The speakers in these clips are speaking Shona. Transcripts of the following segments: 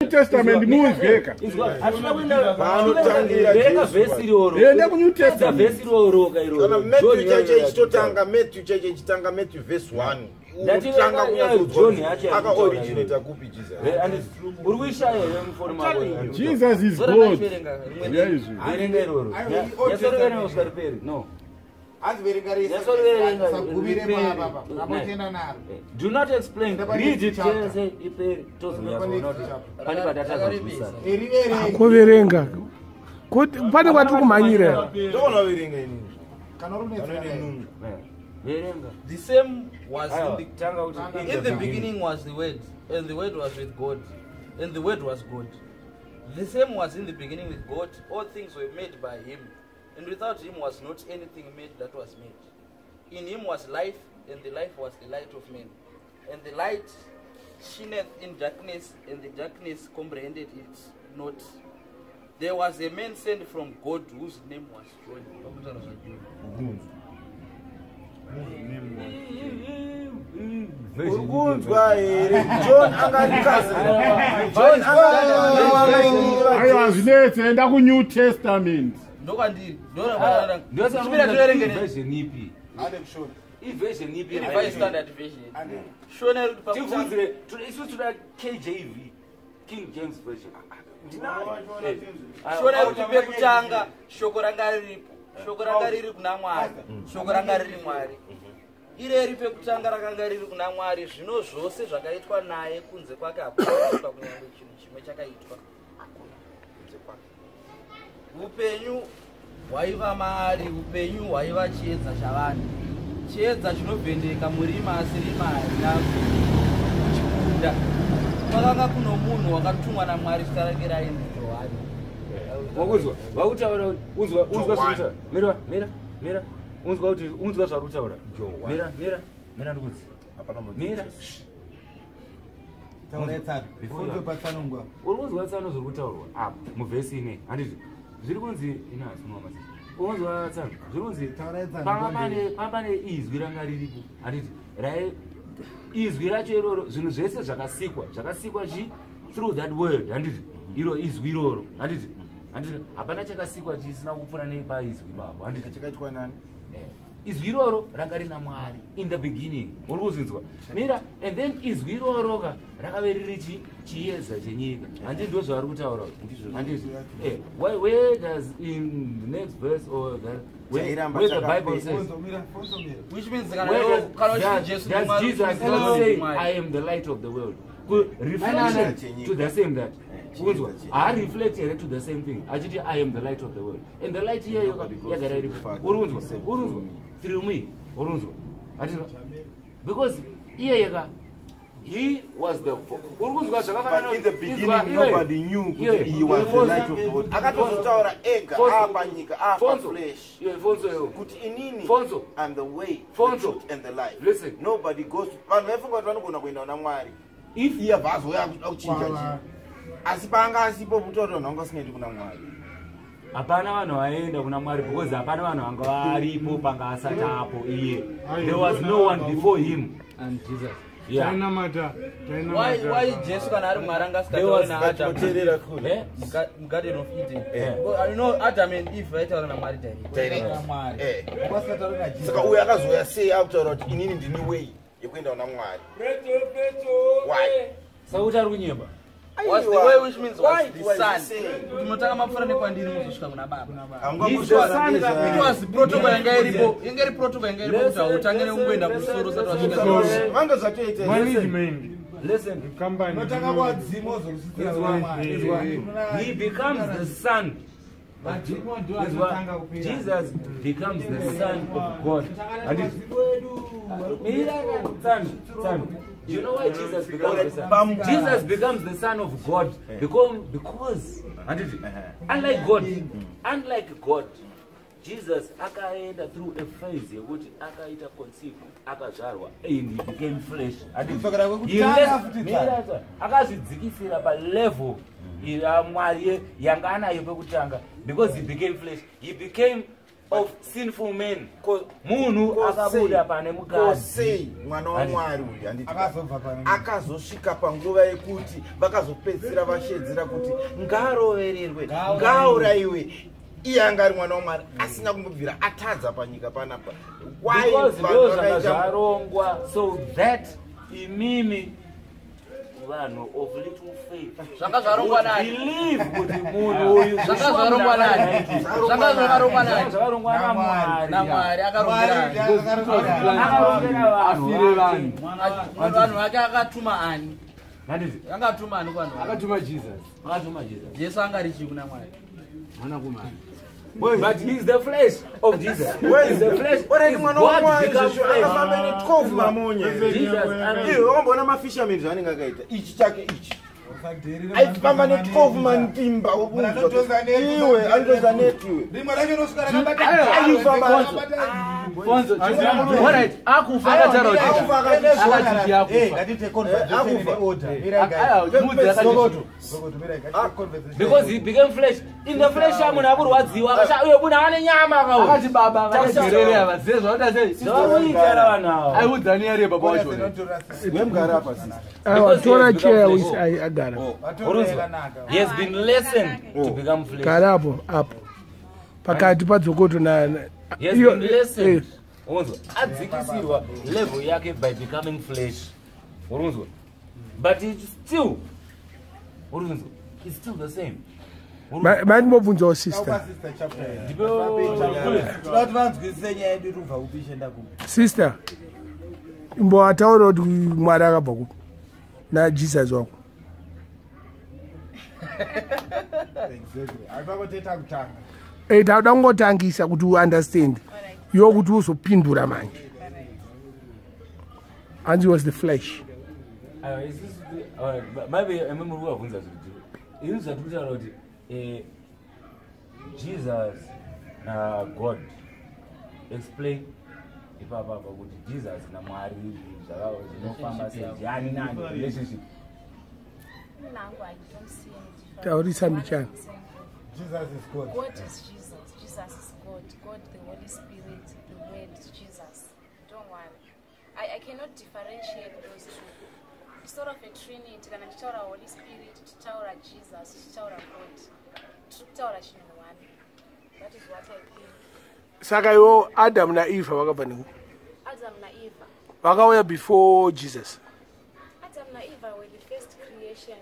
kuNew Testament munzweka. Hatina kuenda. Paanotangira Verenga Jesu. vhesi iroro. Enda kuNew Pedza Testament. vhesi iroro ka iroro. Kana Matthew John chaicho iyoyo. ichitotanga, Matthew chaicho ichitanga, Matthew verse 1. Ndati Utanga verenga kunyatsoudzwa John kuti yacho yakutaura akaoriginata kupi Jesus. Uri kuishaya here mufoni mako? Jesus is Zora God. ndachiverenga rimwe. Yaizvi. Verenga iroro. Aiwa, Old Nyatsoverenga Testament. kusvika riperi. No. Hanzi verenga Nyatsoverenga rese, riperi. papa rapotenda naro. Do not explain. Enda pa Read next it chapter. chese iperi, tozonyatsoona kuti chapter. pane patatazozwisana. Eriverenge. Kuverenga kuti pane kwatiri kumhanyira. Ndogona verenga inini. Kana uri Kana ine kunetseka. nungo. Verenga. The same was in Aiwa, the tanga kuti In the beginning was the Word, and the Word was with God, and the Word was God. The same was in the beginning with God. All things were made by him, and without him was not anything made that was made. In him was life, and the life was the light of men. And the light shineth in darkness, and the darkness comprehended it not. There was a man sent from God whose name was John. Pakutaura zvaJohn. Uri kunzwa here? John anga ari cousin. John anga Aiwa, zvinetse, enda kuNew Testament. Ndokwandiri. Chimira toerenge ne- Version ipi? Ande kushona. Iversion ipi? Revised Standard Version. Shona iri kuti pakutanga- Tibvunzire, isu toda KJV, King James Version. Ndinayo. Shona iri kuti pekutanga shoko ranga riripo, shoko ranga riri kuna Mwari, shoko ranga riri Mwari. Ireri pekutanga rakanga riri kuna Mwari. Zvino zvose zvakaitwa naye, kunze kwake hakuna kuitwa kunyange chinhu chimwe chakaitwa. Upenyu hwaiva maari, upenyu hwaiva chiedza chavanhu. Chiedza chinovhendeka murima, asi rima harina kuchikunda. Kwakanga kuno munhu wakatumwa naMwari, zita rake rainzi Johani. Wakunzwa vakutaura kuti unzwa, unzwa zviri kutaura. Mira, mira, mira, unzwa kuti unzwa zvari kutaura. Mira, mira, mira, ndikudzi. Mira. Taurai tsano before patsanongwa. Uri kunzwa tsano zviri kutaurwa apa muvhesi ine, handiti? Zviri kunzi ina asinwa masi. Uri kunzwa tsano zviri kunzi Taurai tsano. panga pane izwi ranga riripo, handiti? Rai izwi racho iroro, zvinhu zvese zvakasikwa, zvakasikwa chi through that word, handiti? Iro izwi iroro, handiti? Handiti hapana chakasikwa chisina kupfuura nepaizwi ipapo, handiti? Chakaitwa nani? Izwi iroro ranga rina Mwari in the beginning. Uri kuzvinzwa? Mira. And then izwi iroro ka rakave riri chiedza chenyika, handiti? Ndo zvaari kutaura, handiti? Where does in the next verse or the, Chairamba where the Bible chakapera. says Fonzomira, fonzomira. Which means kana where kana uchiti does, Jesu does ndiMwari, Jesus which means not say, Mwari. "I am the light of the world"? Reflection Chenyika. to the same that Chiedza kunzwa chenyika. haareflect here to the same thing achiti, "I am the light of the world," and the light iyoyo Nobody goes yagara to the iripo. Father Uri kunzwa? except Uri kunzwa? through me. Through me. Uri kunzwa? Hatizwa? Because iyeye ka he was the uri kunzwa zvakafanana But in the Inzwa, beginning iwe. nobody knew kuti Iwe. he was the Fonzo. light of the world. Akatozotaura ega Fonzo. apa nyika apa Fonzo. flesh Iwe, Fonzo iwe. kuti inini Fonzo. I'm the way, Fonzo. the truth and the life. Listen. Nobody goes vanhu vaifunga kuti vanogona kuenda kuna Mwari If iye abva azouya akuda kuchinja chinhu, asi paanga asipo kutaura vanhu vanga vasingaendi kuna Mwari. Hapana vanhu vaenda kuna Mwari because hapana vanhu vanga varipo panga asati apo iye. There was no one before him. And Jesus. Yeah. Tainamata. Why Jesu kana ari Mwari anga There asingatauri was- naAdam Tinoteerera kule. Eh? muGarden of Eden? Eh. Because, you know, Adam and Eve vaitaura naMwari direct. Direct. Mwari. Eh. Wasingatauri naJesu. Saka uyu akazouya sei akutaura kuti inini ndini way yekuenda kuna Mwari? Why? Saka kuti ari kunyemba. Was the way, which means was Why the was son. he saying? Kuti munotanga mapfuura nekwandiri muzosvika kuna Baba. He's the son. It was protocol yanga iripo, yanga iri protocol yanga iripo kuti hautange nekungoenda kumusoro usati wasvika Listen. Vanga zvatoita. Management. Listen. Company. Unotanga kuwadzima ozokusisira Izwa, Mwari. izwa. He becomes the son. Vadzimo ndo Izwa, anotanga kupira. Jesus becomes the son of God. Handiti? Mira, son, son. Do you know why Jesus becomes the son? Jesus becomes the son of God because, handiti? Unlike God, Jesus akaenda through a phase yekuti akaita conceive, akazvarwa, and he became flesh. Handiti? Kudzokera He kwekutanga futi Mira, tsano. akazvidzikisira palevel yaMwari yanga anayo pekutanga because he became flesh. He became of sinful men. Munhu akabuda pane mukadzi. Sei mwana waMwari uyu, handiti? Akazobva pane Akazosvika panguva yekuti vakazopedzisira vashedzera kuti ngaarovererwe, ngaaurayiwe, iye anga ari mwana waMwari asina kumbobvira atadza panyika panapa. Why Because vanhu ndo zvanga vakaita- zvarongwa so that imimi vanhu of little faith Zvanga zvarongwa nani? believe kuti munhu uyu Zvanga zvarongwa nani? Zvanga zvakarongwa nani? Zvakarongwa naMwari. NaMwari akarongera ani? Akarongera vanhu. Afire vanhu. Vanhu vake akatuma ani? Handiti? Angatuma ani kuvanhu vake? Akatuma Jesus. Akatuma Jesus. Jesu anga ari chii kuna Mwari? Mwanakomana. But he is the flesh of Jesus. He is the flesh. Already Is mwana God waMwari become zvesho flesh. akafamba ne12 mamonye. Jesus Iwe wakamboona mafishermen zvaanenge akaita, ichi chake ichi aifamba ne12 mantimba. Iwe anotoza net iwe. Rimwe racho rinosvika Aifamba. Fonzo. Alright, akufa akataura kuti Akufa akati- akati akufa. Ngatiite conversation Akufa. ine order. Mirai, guys. Aya, mudzi akati Zokoto, Zokoto, mirai, ngatiite conversation. Because he became flesh. In the flesh munhu akurwadziwa. Akasha uyo munhu ane nyama akauya. akati baba vakagerere ava zive zvauda sei. Zvavakuitira vanhu ava. Aiudzani ari baba wacho. Wemugari apa, sister. Aiwa, Because tora he has chair become uisi flesh. agara. Vatorwa yakanaka. He has been lessened to become flesh. Gara apo apo pakati padzokoto na He has iyo- been lessened. Unzwa? Adzikisirwa level yake by becoming flesh. Urunzwa? But it's still, urunzwa, it's still the same. Mandimbobvunzawo sister. Taupa sister chapter iyi. Ndipo- Toda kuti vanzwisise nyaya yedu iri kubva kupi ichienda kupi. Sister, imbowataura kuti Mwari akabva kupi naJesus wako. Exactly. Haipa kuteta kutanga. Tauda kungotangisa kuti uunderstand iwo kuti uzopindura manje. Hanzi was the flesh. Aiwa, isusu alright, maybe imi muri kuvabvunza zviri ini zvatiri kutaura kuti Jesus naGod, explain ipapa apa kuti Jesus naMwari zvinofamba sei, ndiani nani, relationship. Nangu, I don't see any difference. Taurisa mbichana. Jesus is God. God is Jesus. Jesus is God. God, the Holy Spirit, the Word, Jesus. Don't worry. I cannot differentiate those two. It's sort of a trinity. Kana tichitaura Holy Spirit, tichitaura Jesus, tichitaura God. Tiri kutaura chinhu one. That is what I think. Saka iwo Adamu naEva vakabva nekupi? Adam naEva. Vakauya before Jesus? Adam naEva were the first creation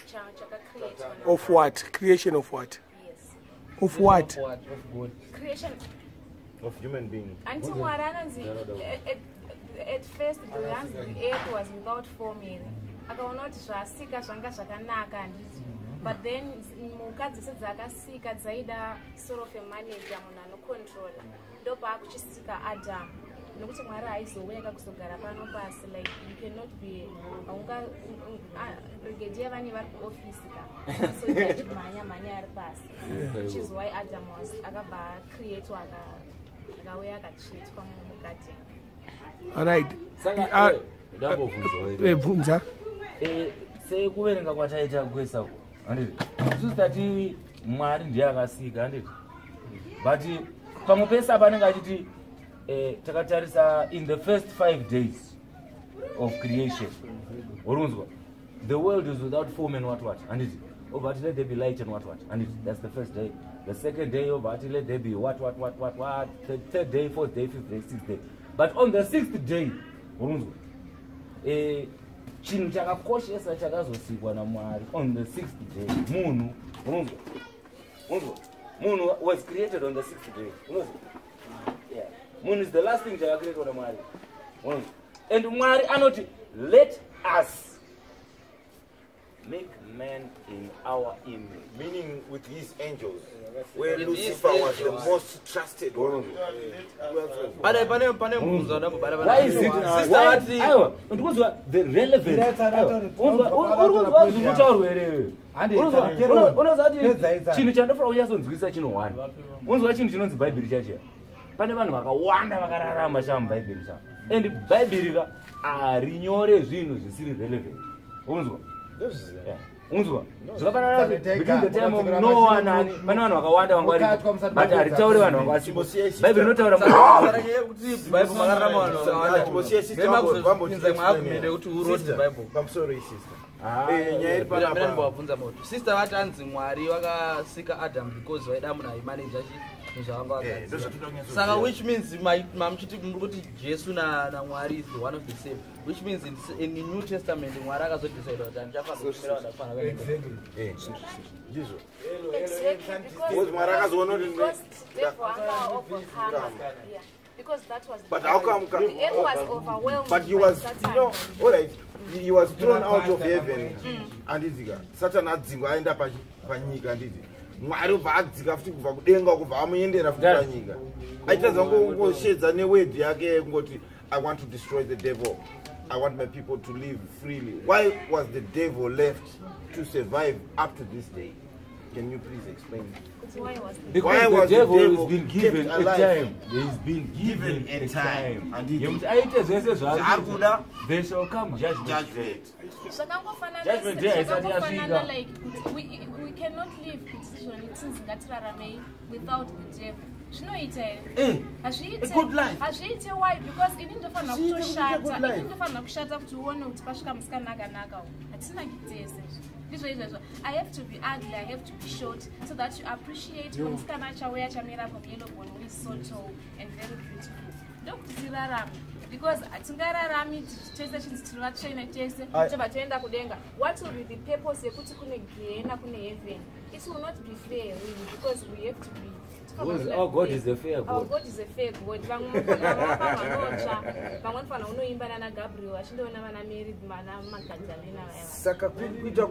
chakacreatwa. Of what? Creation of what? Yes. Of what? Of what? Of God. Creation Of human being. Anti Mwari anonzi at first the earth was without form here. Akaona kuti zvasika zvanga zvakanaka, handiti? But then mhuka dzese dzaakasika dzaida sort of a manager, munhu anocontrola. Ndopaakuchisika Adam, nokuti Mwari haizouya kuzogara pano pasi. Like, you cannot be haunga brigadier vane vari kuofisi ka, so achimhanya mhanya ari pasi, which is why Adam was akabva acreatwa, akauya akatsvetwa mugarden. Alright. Saka Ah, ndambobvunzawo here. Bvunza. Sekuverenga kwataita kwesako, handiti? Isusu tati Mwari ndiye akasika, handiti? But pamwe pese apa anenge achiti takatarisa in the first 5 days of creation, urunzwa, the world is without form and what what, handiti? Obva ati, "Let there be light," and what what, handiti? That's the first day. The second day, obva ati, "Let there be what what what what what." The third day, fourth day, fifth day, sixth day. But on the sixth day, urunzwa, chinhu chakakoshesa chakazosikwa naMwari on the sixth day munhu, unonzwa? Unonzwa? Munhu was created on the sixth day, unonzwa? Yeah. Munhu is the last thing chakacreatwa naMwari, unonzwa? And Mwari anoti, "Let us make man in our image." Meaning with his angels, where With his Lucifer was the angels. most trusted one. Pane mubvunzo wandambobata. Why is it? Sister vati Aiwa, ndikuzwa the relevance. Aiwa, uri kunzwa zviri kutaurwa here? Unozwa kuti chinhu chandofanira kunyatsonzwisisa chinohwani, unzwa chinhu chinonzi Bhaibheri chachiya. Pane vanhu vakawanda vakararama sha mubhaibheri sha, and Bhaibheri ka harinyore zvinhu zvisiri relevant, unzwa? Yeah. Unzwa? Zvakafanana kuti between the time of Noah nani, pane vanhu vakawanda vanga varipo, but haritauri vanhu vanga vasipo. Bhaibheri rinotaura Saka nyaya yekuti Bible makararama vanhu vakawanda. Vemapinza imwe argument yekuti who wrote the Bible. Pamusoro isister, nyaya iri Mira panapa. ndimbovabvunza moto. Sister vati anzi Mwari vakasika Adam because vaida munhu aimaneja chi zvavanga Eh, vagadzira. Saka which means mamuchiti muri kuti Jesu naMwari is the one of the same. Which means in the New Testament Mwari akazodecide kuti handichafanira kutumira vanhu vakafanira kuenda. Eh, ndizvo. Exactly, Because Mwari akazoona kuti because devil anga overcome. Yeah. Because that was But how come the earth was overwhelmed But he by was, Satan. you know, all right, he was thrown out of heaven. Andizika, Satan adzingwa aenda panyika, anditi. Mwari ubva adzika futi kubva kudenga kubva amuendera futi panyika. Aitadza kungoshedza neword yake kungoti, "I want to destroy the devil. I want my people to live freely." Why was the devil left to survive up to this day? Can you please explain? Kuti why was the Because Why the was the devil has devil been given kept a alive? time. He's been given Given a a time. time. Handiti. Yekuti aite zvese Zvaari zvaari kuda. There shall come judgment. Judgment. Judgment day haisati Zvakangofanana yasvika. like kuti we cannot live kuti izvoni tinzi ngatiramei without the devil. Zvinoita here? Eh, Hazviite. a good life. Hazviite. Why? Because ini ndofanira Zviite kuti kutoshata. good life. Ini ndofanira kushata kuti uone kuti pasvika musikana akanaka uyu. Hatina kitese ndizvo izvozvo. I have to be ugly, I have to be short so that you appreciate musikana achauya achamira pamuyellow bone who is so tall and very beautiful. Ndokuti tirarame, because hatingararami tese chinzi tiri vatsvene tese, tobva toenda kudenga. What will be the purpose yekuti kune gehena, kune heaven? It will not be fair really, because we have to be Because our God is a fair Our God. God is a fair God. Vamwe vanofanira vanotsva, vamwe vanofanira unoimba nana Gabriel, vachindoona vana Mary, vana Magadalena vaya. Saka kuita